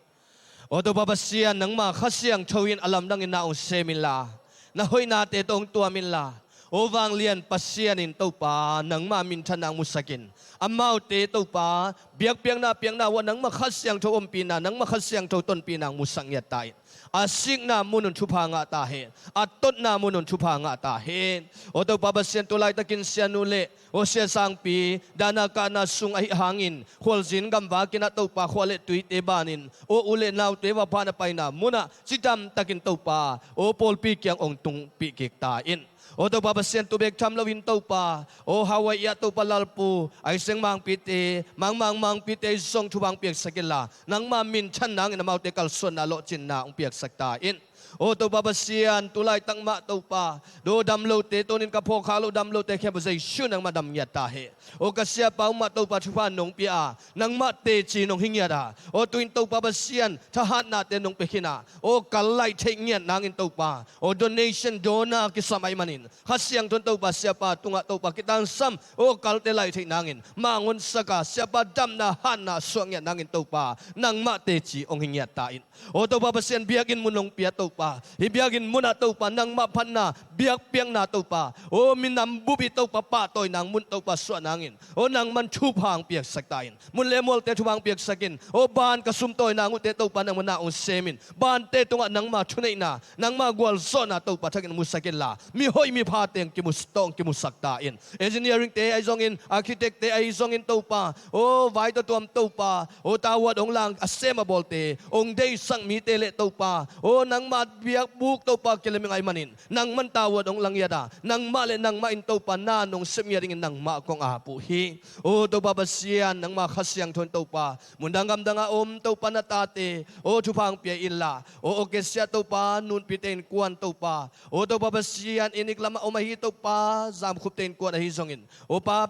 oh Topa Pasian, nangma Kha Siangtho in a lamdangin na hong sem inla, na hoihnate tawh hong tuam inla, oh vanglian Pasian in Topa nangma minthanna hong musak in, amaute Topa biakpiakna piakna uh ah nangma Kha Siangtho ompihna, nangma Kha Siangtho tonpihna hong musak ngiat ta in. A sikna mun un thupha ngah ta hen. A totna mun un thupha ngah ta hen. Oh Topa Pasian, tu laitakin sianu le, oh sia sangpi, dahna kahna sung ahih hangin khualzin gamvak in ah Topa khua le tuite banin, oh u le naute vapha na paina munah cidamtakin Topa, oh pawlpi kiang hong tungpih kik ta in. Oh Topa Pasian, tu bek tham loin Topa, oh Hawaii ah Topa Lalpu, Isaac Mangpite, Mangmang Mangpite zong thupha hong piaksak inla, nangma minthan nangin amaute kalsuanna lawhcinna hong piaksak ta in. Oh Topa Pasian, tu laitak mah Topa, do dam lote tawnin ka phawkkhak loh dam lote khempeuh Jesu nangmah dam ngiat ta hen. Oh ka siapa uh mah Topa thupha nong pia a, nangmah teci nong hi ngiat a, oh tu-in Topa Pasian thahatnate nong pia khin a, oh kal laih theih ngiat nangin Topa, oh donation, donor kisam ahih manin Kha Siangtho in Topa siapa tungah Topa kitangsam, oh kalte laih theih nangin mangngilh sak a, siapa damna hatna suah ngiat nangin Topa nangmah teci hong hi ngiat ta in. Oh Topa Pasian, biakinn mun hong pia Topa, hih biakinn munah Topa nangmah phatna, biakpiakna Topa, oh minam bup i Topa pahtawi nang mun Topa suah nangin, oh nangman thupha hong piaksak ta in. Mun le mualte thupha hong piaksak in. Oh ban ka sum tawi nang uhte Topa nangman na hong sem in. Bante tungah nangma thuneihna, nangma gualzawhna Topa thakin musak inla, mihoih mipha teng kimu, tawh hong kimusak ta in. Engineeringte ahi zongin, architectte ahi zongin Topa, oh vai tawh tuam Topa, oh tower hong lang a sem a bawlte, hong deihsak mite le Topa, oh nangma biakbuk Topa kilem ing ahih manin nangman tavuan hong la ngiat a, nangmah le nangmah in Topa na nong sep ngiat dingin nangmah kong ap uh hi. O Topa Pasian, nangma Kha Siangtho in Topa mundang gamdang a om Topa na tate, o thupha hong pia inla, o Orchestra Topa, Nunpite innkuan Topa, o Topa Pasian, i nik lamah om ahi Topa, Zamkhupte innkuan ahi zongin, o Pa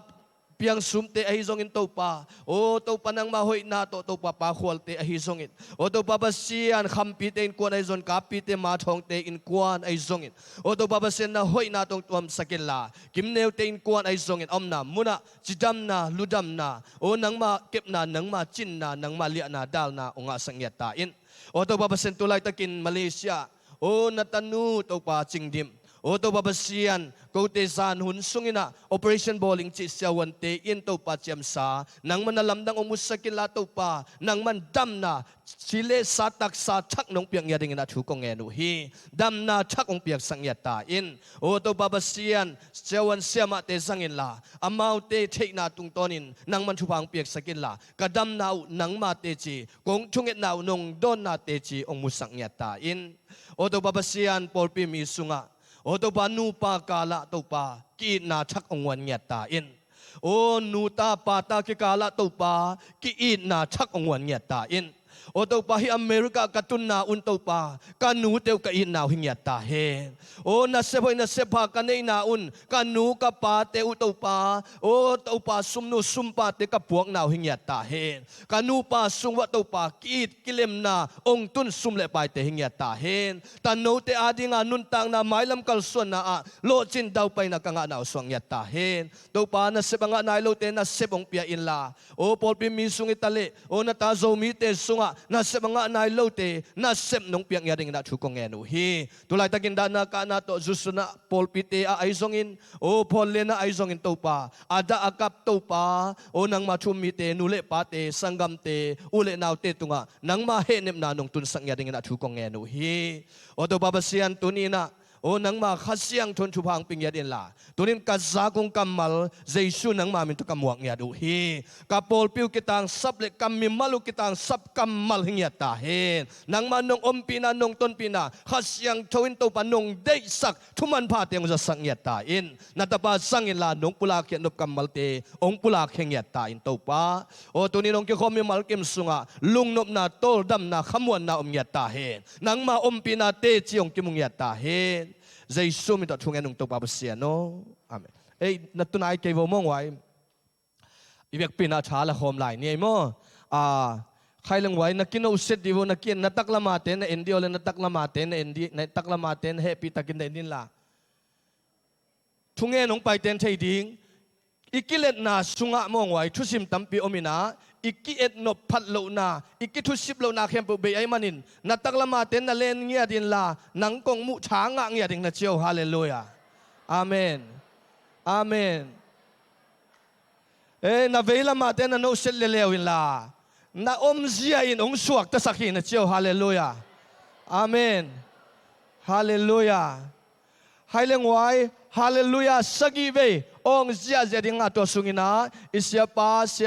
Piangsumte ahi zongin Topa, o Topa nangma hoihna tawh Topa Pa Khualte ahi zongin, o Topa Pasian, Khampite innkuan ahi zongin, Kappite, Mathawngte innkuan ahi zongin, o Topa Pasian na hoihna tawh hong tuamsak inla, Kimneute innkuan ahi zongin a omna munah cidamna, ludamna, o nangma kepna, nangma cinna, nangma liahna, dalna hong ngahsak ngiat ta in. O Topa Pasian, tu laitakin Malaysia, o na tanu Topa Cingdim, o Topa Pasian, kote zan hun sungin ah operation bawl ing cih siavuante in Topa ciamsa, nangman na lamdang hong musak inla Topa, nangman damna, ci le sa taksa thak nong piak ngiat dingin ah thu kong ngen uh hi. Damna thak hong piaksak ngiat ta in. O Topa Pasian, siavuan siamahte zang inla, amaute theihna tungtawnin nangman thupha hong piaksak inla, ka damna uh nangma teci, kong thungetna uh nong dawnna teci hong musak ngiat ta in. O Topa Pasian, pawlpi mi sungah, o Topa, nupa kalah Topa ki-itna thak hong uan ngiat ta in. O nuta pata kikalah Topa, ki-itna thak hong uan ngiat ta in. O Topa, hih America ka tunna un Topa, ka nute uh ka itna uh hi ngiat ta hen. O nasep hoih nasep pha ka neihna un ka nu ka pate uh Topa, o Topa, sumnu sumpate ka puakna uh hi ngiat ta hen. Ka nupa sung uah Topa, ki-it kilemna hong tun sum le paite hi ngiat ta hen. Tanote adinga nuntakna, mailam kalsuanna ah lawhcin daupaina ka ngahna uh suak ngiat ta hen. Topa, nasep a ngah nai lote nasep hong pia inla, o pawlpi mi sung hi ta leh, o na ta Zomite sungah nasep a ngah nai lote nasep nong piak ngiat dingin ah thu kong ngen uh hi. Tu laitakin dahna kahna tawh zusunna pawlpite ah ahi zongin, o phawnlenna ahi zongin Topa, a dah a kap Topa, o nangma thu-um mite, nu le pate, sanggamte, u le naute tungah nangma hehnepna nong tunsak ngiat dingin ah thu kong ngen uh hi. O Topa Pasian, tuni in ah, o nangma Kha Siangtho in thupha hong pia ngiat inla, tunin ka zak uh kammal Jesu nangma min tawh ka muak ngiat uh hi. Ka pawlpi uh kitangsap le ka mimal uh kitangsap kammal hi ngiat ta hen. Nangma nong ompihna, nong tonpihna, Kha Siangtho in Topa nong deihsak thu manphate hong zasak ngiat ta in. Na tapa zang inla nong pulak khiat nop kammalte hong pulak khia ngiat ta in Topa. O tunin hong kikhawm mimal kim sungah lungnopna, tawldamna, khamuanna om ngiat ta hen. Nangma ompihna teci hong kimu ngiat ta hen. Jesu min tawh thu ngen ung Topa Pasian aw. Amen. Ei, na tunai kei vo mawng uai. I biakpiakna tha la khawm lai ni ei maw? A, khai leng uai, na kinohset dih vo, na ki-en, na taklamate na en dih aw le, na taklamate na en dih, na taklamate na hehpih takin na en inla. Thungen hong paiten thei ding. I kiletna sungah mawng uai, thusim tampi om inah, i ki-etnop phat lohna, i kithusip lohna khempeuh bei ahih manin, na taklamate na len ngiat inla, nang kong muh tha ngah ngiat ding na ci aw. Halleluiah. Amen. Amen. E, na veilamate na nohset leleu inla, na omzia in hong suaktasak hi na ci aw. Halleluiah. Amen. Halleluiah. Hai leng uai, halleluiah sagih vei hong ziahziah ding a, tua sung inah i siapa, sia